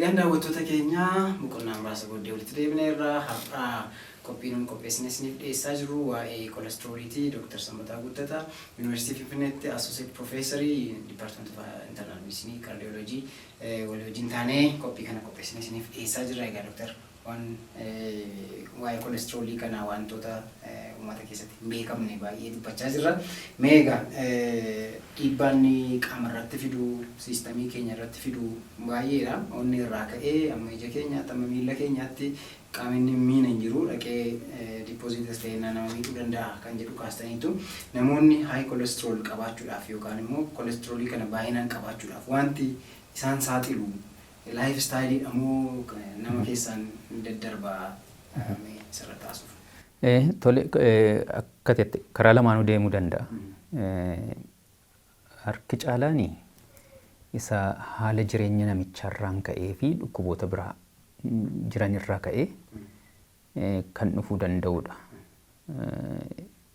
Egaan daawwattoota keenya, boqonnaa muraasa booddee walitti deebineerra. Har'a qophii nuun qopheessine isiniif dhiyeessaa jirru waa'ee kolestirooliiti. Dooktar Sanbataa Guuttataa, Yuunivarsiitii Finfinneetti Associate Professorii Department of Internal Medicine Cardiology walii wajjin taanee qophii kana qopheessine isiniif dhiyeessaa jirra. Egaa Dooktar, waan waa'ee kolestiroolii kana wantoota uummata keessatti hin beekamne baay'ee dubbachaa jirra. Mee egaa dhiibbaan inni qaama irratti fidu, siistamii keenya irratti fidu baay'eedha. Onnee irraa ka'ee amma ija keenyaatti, amma miilla keenyaatti qaamni inni miina hin jiru, dhaqee depositis ta'ee nama miidhuu danda'a kan jedhu kaastaniitu. Namoonni high cholesterol qabaachuudhaaf yookaan immoo kolestiroolii kana baay'inaan qabaachuudhaaf wanti isaan saaxilu life styleidha moo nama keessaan daddarbaa, mee isarratti haasuuf? Tole, akka jette karaa lamaanuu deemuu danda'a. Harki caalaani isa haala jireenya namicharraan ka'ee fi dhukkuboota biraa jiranirraa ka'ee kan dhufuu danda'udha.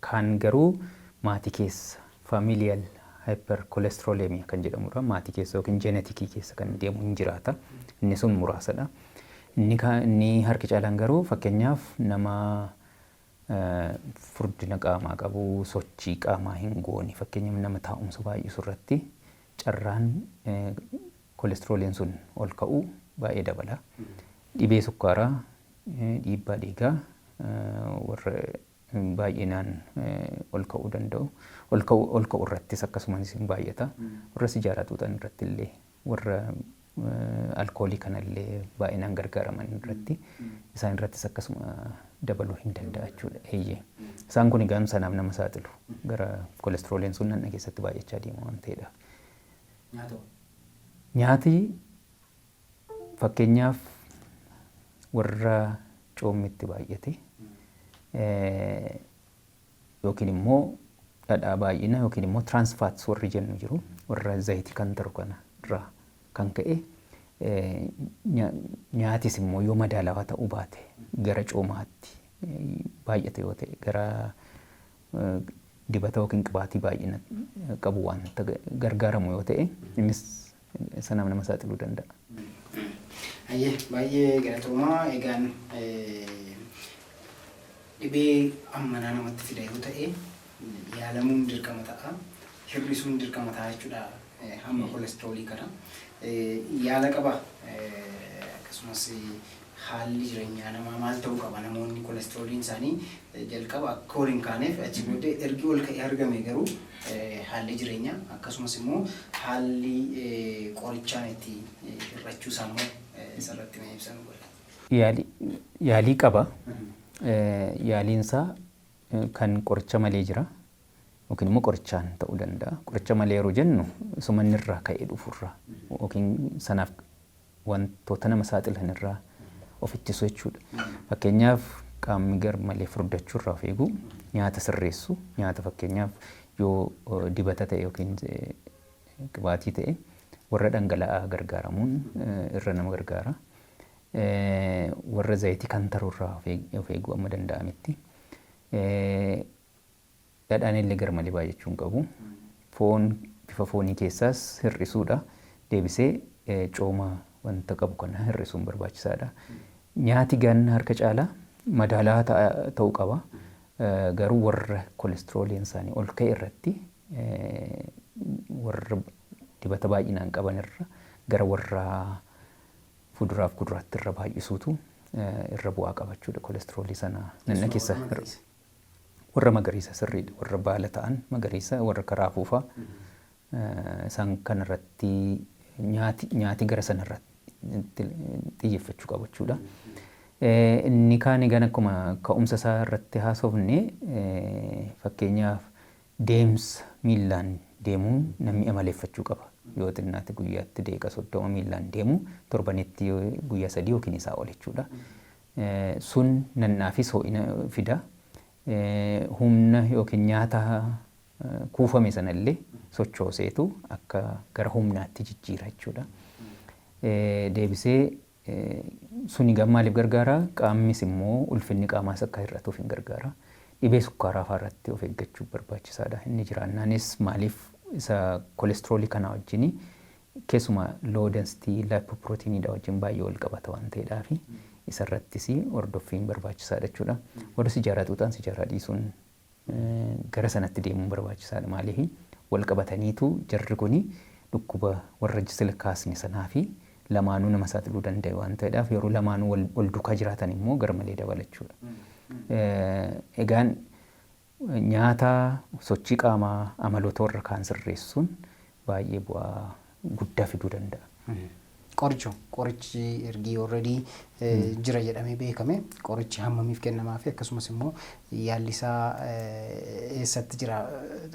Kaan garuu maatii keessa, familial hypercholesterolemia kan jedhamudha. Maatii keessa yookiin geneticii keessa kan deemu hin jiraata. Inni sun muraasadha. Inni harki caalaan garuu fakkeenyaaf nama furdina qaamaa qabu, sochii qaamaa hin goone, fakkeenyaaf nama taa'umsa baay'isu irratti carraan kolestirooliin sun ol ka'uu baay'ee dabala. Dhibee sukkaaraa, dhiibbaa dhiigaa warra baay'inaan ol ka'uu danda'u. Ol ka'u irrattis akkasumas hin baay'ata. Warra sijaaraa xuuxan irratti illee, warra alkoolii kanallee baay'inaan gargaaraman irratti, isaan irrattis akkasuma dabaluu hin danda'a jechuudha. Eeyyee. Isaan kun egaa sanaaf nama saaxilu. Gara kolestirooliin sun dhagna keessatti baay'achaa deema waan ta'eedhaaf. Nyaata. Nyaati fakkeenyaaf warra coommitti baay'ate yookiin immoo dhadhaa baay'ina yookiin immoo trans fats warri jennu jiru, warra zayitii kan taru kana irraa kan ka'e, nyaatis immoo yoo madaalawaa ta'uu baate, gara coomaatti baay'ate yoo ta'e, gara dibata yookiin qibaatii baay'ina qabu wanta gargaaramu yoo ta'e, innis sanaaf nama saaxiluu danda'a. Hayyee, baay'ee galatoomaa. Egaan dhibee ammanaa namatti fida yoo ta'e yaalamuun dirqama ta'a. Hir'isuun dirqama ta'a jechuudha hamma kolestiroolii kana. Yaala qaba. Akkasumas haalli jireenyaa namaa maal ta'uu qaba? Namoonni kolestirooliin isaanii jalqaba akka ol hin kaaneef, achi booddee ergi ol ka'ee argame garuu haalli jireenyaa akkasumas immoo haalli qorichaan itti hir'achuu isaa immoo isarratti mee ibsa nu godha. Yaalii qaba. Yaaliinsaa kan qoricha malee jira yookiin immoo qorichaan ta'uu danda'a. Qoricha malee yeroo jennu isuma inni irraa ka'ee dhufurraa yookiin sanaaf wantoota nama saaxilan irraa of ittisu jechuudha. Fakkeenyaaf qaamni gar malee furdachuu irraa of eeguu, nyaata sirreessu, nyaata fakkeenyaaf yoo dibata ta'e yookiin qibaatii ta'e warra dhangala'aa gargaaramuun irra nama gargaara. Warra zayitii kan taru irraa of eeguu amma danda'ametti. Dhadhaan illee gar malee baay'achuu hin qabu. Foon bifa foonii keessaas hir'isuudha. Deebisee cooma wanta qabu kana hir'isuun barbaachisaadha. Nyaati gan harka caalaa madaalawaa ta'uu qaba. Garuu warra kolestirooliin isaanii ol ka'e irratti, warra dibata baay'inaan qaban irra gara warra fuduraaf kuduraatti irra baay'isuutu irra bu'aa qabachuudha kolestiroolii sana nanna keessa. Warra magariisa, sirriidha. Warra baala ta'an magariisa, warra karaa fuufaa, isaan kanarratti nyaati gara sanarratti xiyyeeffachuu qaba jechuudha. Inni kaan egaan akkuma ka'umsa isaa irratti haasofne, fakkeenyaaf deemsa miillaan deemuu namni amaleeffachuu qaba. Yoo xinnaate guyyaatti daqiiqa 30 miillaan deemuu, torbanitti guyyaa 3 yookiin isaa ol jechuudha. Sun nannaafis ho'ina fida. Humna yookiin nyaata kuufame sanallee sochooseetu akka gara humnaatti jijjiira jechuudha. Deebisee suni maaliif gargaara? Qaamnis immoo ulfinni qaamaas akka hir'atuuf hin gargaara. Dhibee sukkaaraa fa'aa irratti of eeggachuuf barbaachisaadha. Inni jiraannaanis maaliif isa kolestiroolii kanaa wajjin Keessumaa low density lipoproteiniidha wajjin baay'ee wal qabata waan ta'eedhaaf isarrattis hordoffiin barbaachisaadha jechuudha. Warri sijaaraa xuuxan sijaaraa dhiisuun, gara sanatti deemuun barbaachisaadha. Maaliif, wal qabataniitu jarri kuni dhukkuba warra sila kaasne sanaa fi lamaanuu nama saaxiluu danda'e waan ta'eedhaaf, yeroo lamaanuu wal duukaa jiraatan immoo garmalee dabala jechuudha. Egaan nyaata, sochii qaamaa, amaloota warra kaan sirreessuun baay'ee bu'aa guddaa fiduu danda'a. Qorichi ergi already jira jedhamee beekame, qorichi hammamiif kennamaa fi akkasumas immoo yaalli isaa eessatti jira?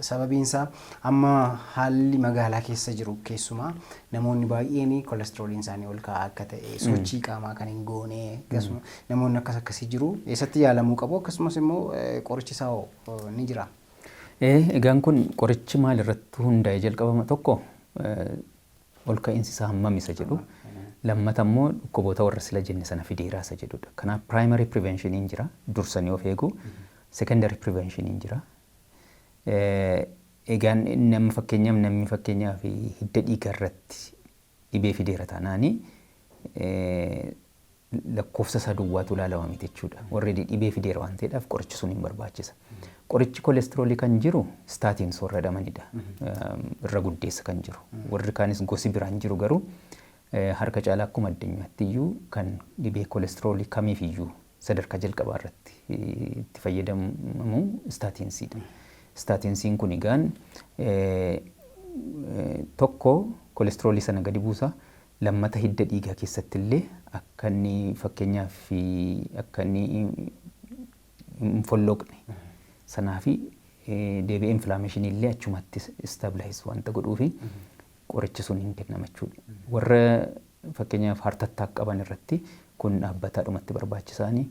Sababiin isaa amma haalli magaalaa keessa jiru, keessumaa namoonni baay'een kolestirooliin isaanii ol ka'aa akka ta'e, sochii qaamaa kan hin goone, akkasuma namoonni akkas akkasii jiru, eessatti yaalamuu qabu? Akkasumas immoo qorichi isaa hoo ni jira? Egaan kun qorichi maal irratti hundaa'e? Jalqabama tokko ol ka'iinsi isaa hammam isa jedhu, lammata immoo dhukkuboota warra sila jenne sana fideeraa isa jedhudha. Kanaaf primary preventioniin jira, dursanii of eeguu, secondary preventioniin jira. Egaan nama fakkeenyaaf, namni fakkeenyaaf hidda dhiigaa irratti dhibee fideera taanaani, lakkoofsa isaa duwwaatu ilaalama miti jechuudha. Warri dhibee fideera waan ta'eedhaaf qorichi sun hin barbaachisa. Qorichi kolestiroolii kan jiru statins warra jedhamanidha. Irra guddeessa kan jiru. Warri kaanis gosi biraan jiru, garuu harka caalaa akkuma addunyaatti iyyuu kan dhibee kolestiroolii kamiif iyyuu sadarkaa jalqabaa irratti itti fayyadamamu statinsiidha. Statinsiin kun egaan tokko kolestiroolii sana gadi buusa. Lammata hidda dhiigaa keessatti illee akka inni, fakkeenyaaf, akka inni hin folloqne sanaa fi deebi'ee inflammationii illee achumatti stabilize wanta godhuufi qorichi sun hin kennama jechuudha. Warra fakkeenyaaf heart attack qaban irratti kun dhaabbataadhumatti barbaachisaanii,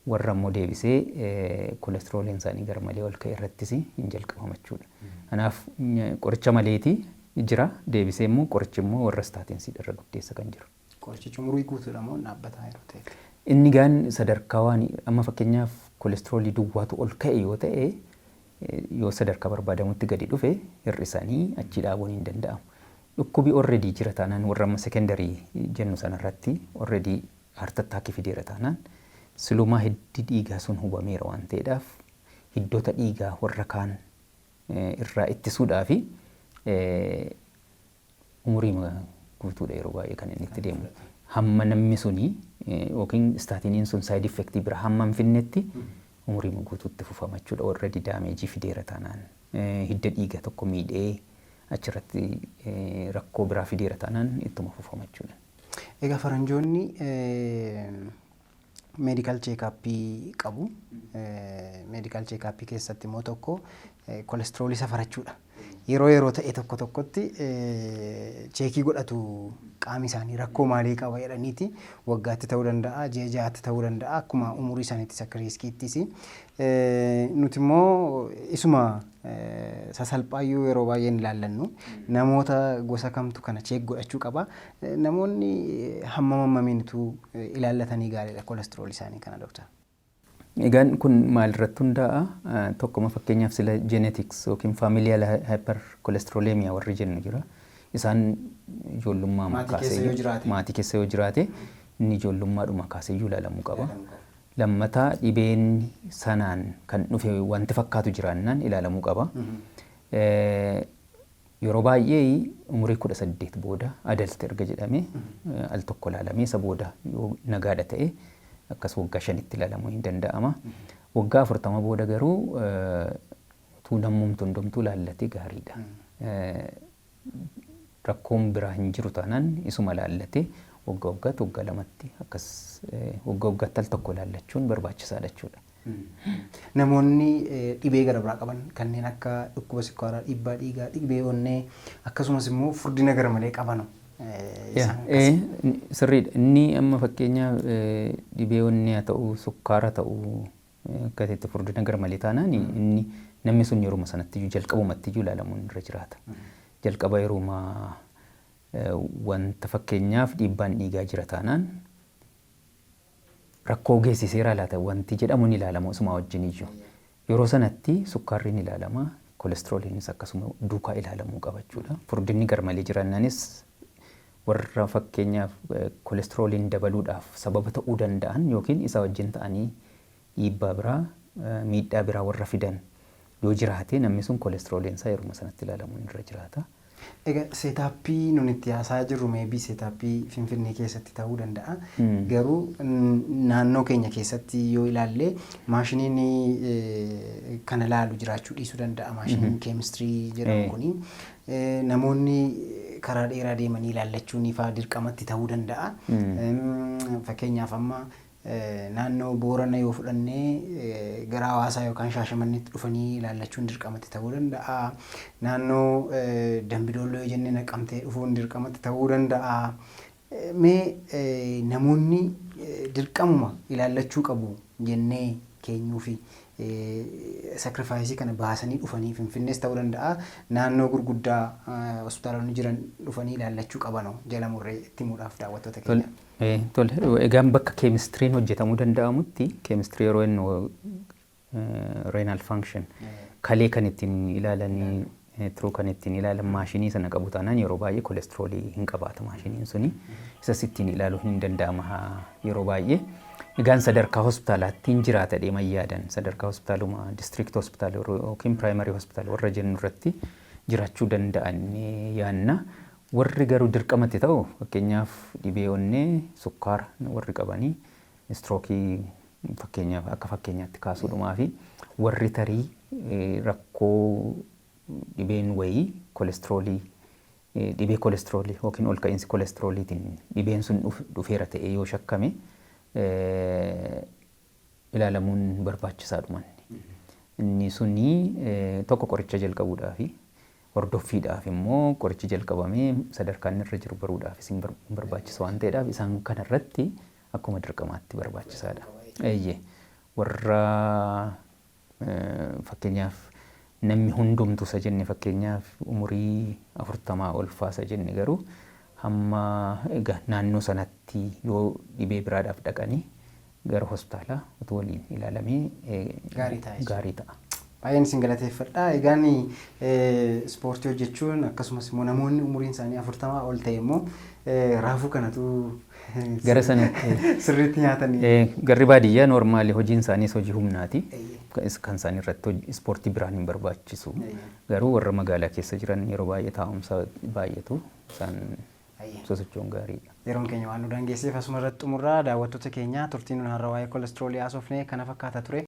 warra immoo deebisee kolestirooliin isaanii garmalee ol ka'e irrattis hin jalqabama jechuudha. Kanaaf qoricha maleeti jira, deebisee immoo qorichi immoo warra statinsiidha irra guddeessa kan jiru. Qorichichi umurii guutuudha moo dhaabbataa yeroo ta'e? Inni gaan sadarkaa waan amma fakkeenyaaf kolestiroolii duwwaatu ol ka'e yoo ta'e, yoo sadarkaa barbaadamutti gadi dhufe hir'isanii achi dhaabuun hin danda'amu. Dhukkubi already jira taanaan, warra amma secondary jennu sanarratti already heart attackii fideera taanaan, silumaa hiddi dhiigaa sun hubameera waan ta'eedhaaf, hiddoota dhiigaa warra kaan irraa ittisuudhaa fi umurii guutuudha yeroo baay'ee kan inni itti deemu. Hamma namni suni yookiin statiniin sun side effectii bira hamma hin finnetti umurii guutuutti fufama jechuudha. Already damageii fideera taanaan, hidda dhiiga tokko miidhee achirratti rakkoo biraa fideera taanaan ittuma fufama jechuudha. Egaa faranjoonni medical checkupii qabu. Medical checkupii keessatti immoo tokko kolestiroolii safarachuudha. Yeroo yeroo ta'e tokko tokkotti checkii godhatu, qaami isaanii rakkoo maalii qaba jedhaniiti. Waggaatti ta'uu danda'a, ji'a ja'aatti ta'uu danda'a, akkuma umurii isaaniittis akka riskiittis. Nuti immoo isuma sasalphaayyuu yeroo baay'ee hin ilaallannu. Namoota gosa kamtu kana check godhachuu qaba? Namoonni hammam hammamiinitu ilaallatanii gaariidha kolestiroolii isaanii kana, dooktar? Egaan kun maalirratti hundaa'a? Tokkoma fakkeenyaaf sila genetics yookiin familial hypercholesterolemia warri jennu jira. Isaan ijoollummaa kaasee, maatii keessa yoo jiraate, inni ijoollummaadhuma kaasee iyyuu ilaalamuu qaba. Lammataa dhibeen sanaan kan dhufe wanti fakkaatu jiraannaan ilaalamuu qaba. Yeroo baay'ee umurii 18 booda adult erga jedhame al tokko ilaalamee, isa booda yoo nagaadha ta'e akkas waggaa 5tti ilaalamuu hin danda'ama. Waggaa 40 booda garuu utuu nammumtu hundumtuu ilaallatee gaariidha. Rakkoon biraa hin jiru taanaan isuma ilaallatee waggaa waggaatti, waggaa lamatti, akkas waggaa waggaatti al tokko ilaallachuun barbaachisaadha jechuudha. Namoonni dhibee gara biraa qaban kanneen akka dhukkuba sukkaaraa, dhiibbaa dhiigaa, dhibee onnee, akkasumas immoo furdina gara malee qaban. Sirriidha. Inni amma fakkeenyaaf dhibee onnee haa ta'u, sukkaara ta'u, akkasitti furdina gara malee taanaan, inni namni sun yeruma sanatti iyyuu, jalqabumatti iyyuu ilaalamuun irra jiraata. Jalqaba yeruma wanta fakkeenyaaf dhiibbaan dhiigaa jira taanaan, rakkoo geessiseera laata wanti jedhamu ni ilaalama osuma wajjin iyyuu. Yeroo sanatti sukkaarri ni ilaalama, kolestirooliinis akkasuma duukaa ilaalamuu qaba jechuudha. Furdinni garmalee jiraannaanis Warra fakkeenyaaf kolestirooliin dabaluudhaaf sababa ta'uu danda'an yookiin isa wajjin ta'anii dhiibbaa biraa, miidhaa biraa warra fidan yoo jiraate, namni sun kolestirooliin isaa yeruma sanatti ilaalamuun irra jiraata. Egaa setup nun itti haasaa jirru maybe setup Finfinnee keessatti ta'uu danda'a. Garuu naannoo keenya keessatti yoo ilaalle, maashiniin kana laalu jiraachuu dhiisuu danda'a. Maashiniin keemistirii jedhamu kuni namoonni karaa dheeraa deemanii ilaallachuun ifaa dirqamatti ta'uu danda'a. Fakkeenyaaf, amma naannoo Boorana yoo fudhannee, gara Hawaasaa yookaan Shaashamanneetti dhufanii ilaallachuun dirqamatti ta'uu danda'a. Naannoo Dambidolloo yoo jennee, Naqamtee dhufuun dirqamatti ta'uu danda'a. Mee namoonni dirqamuma ilaallachuu qabu jennee keenyuu fi sacrifice kana baasanii dhufanii Finfinnees ta'uu danda'a. Naannoo gurguddaa hospitaalonni jiran dhufanii ilaallachuu qabanoo jala murree itti himuudhaaf daawwattoota keenya. Tole, egaan bakka keemistiriin hojjetamuu danda'amutti, keemistirii yeroo inni renal function, kalee kan ittiin ilaalanii, tiruu kan ittiin ilaalan maashinii sana qabu taanaan, yeroo baay'ee kolestiroolii hin qabaata maashiniin suni. Isas ittiin ilaaluun hin danda'ama yeroo baay'ee. Egaan sadarkaa hospitaalaatti hin jiraata deeman yaadan, sadarkaa hospitaaluma district hospital yookiin primary hospital warra jennu irratti jiraachuu danda'an yaanna. Warri garuu dirqamatti ta'u, fakkeenyaaf dhibee onnee, sukkaara warri qabanii, stroke fakkeenyaaf, akka fakkeenyaatti kaasuudhumaa fi warri tarii rakkoo dhibeen wayii kolestiroolii, dhibee kolestiroolii yookiin ol ka'iinsi kolestirooliitiin dhibeen sun dhufeera ta'ee yoo shakkame, ilaalamuun barbaachisaadhuman. Inni suni tokko qoricha jalqabuudhaafi hordoffiidhaaf immoo, qorichi jalqabamee sadarkaa inni irra jiru baruudhaafis hin barbaachisa waan ta'eedhaaf, isaan kanarratti akkuma dirqamaatti barbaachisaadha. Eeyyee, warra fakkeenyaaf namni hundumtu isa jenne, fakkeenyaaf umurii 40 ol faasa jenne, garuu hamma egaa naannoo sanatti yoo dhibee biraadhaaf dhaqanii gara hospitaalaa utuu waliin ilaalamee gaarii ta'a jechuudha. Gaarii ta'a. Baay'een isin galateeffadha. Egaan ispoortii hojjechuun, akkasumas immoo namoonni umuriin isaanii 40 ol ta'e immoo raafuu kanatu gara sanatti sirriitti nyaatanii. Garri baadiyyaa normally hojiin isaaniis hojii humnaati. Kan isaan irratti ispoortii biraan hin barbaachisu. Garuu warra magaalaa keessa jiran yeroo baay'ee taa'umsa baay'atu, isaan sosocho'uun gaariidha. Yeroon keenya waan nu daangesseef asuma irratti xumurraa. Daawwattoota keenya, turtiin nun har'a waa'ee kolestiroolii haasofne kana fakkaata ture.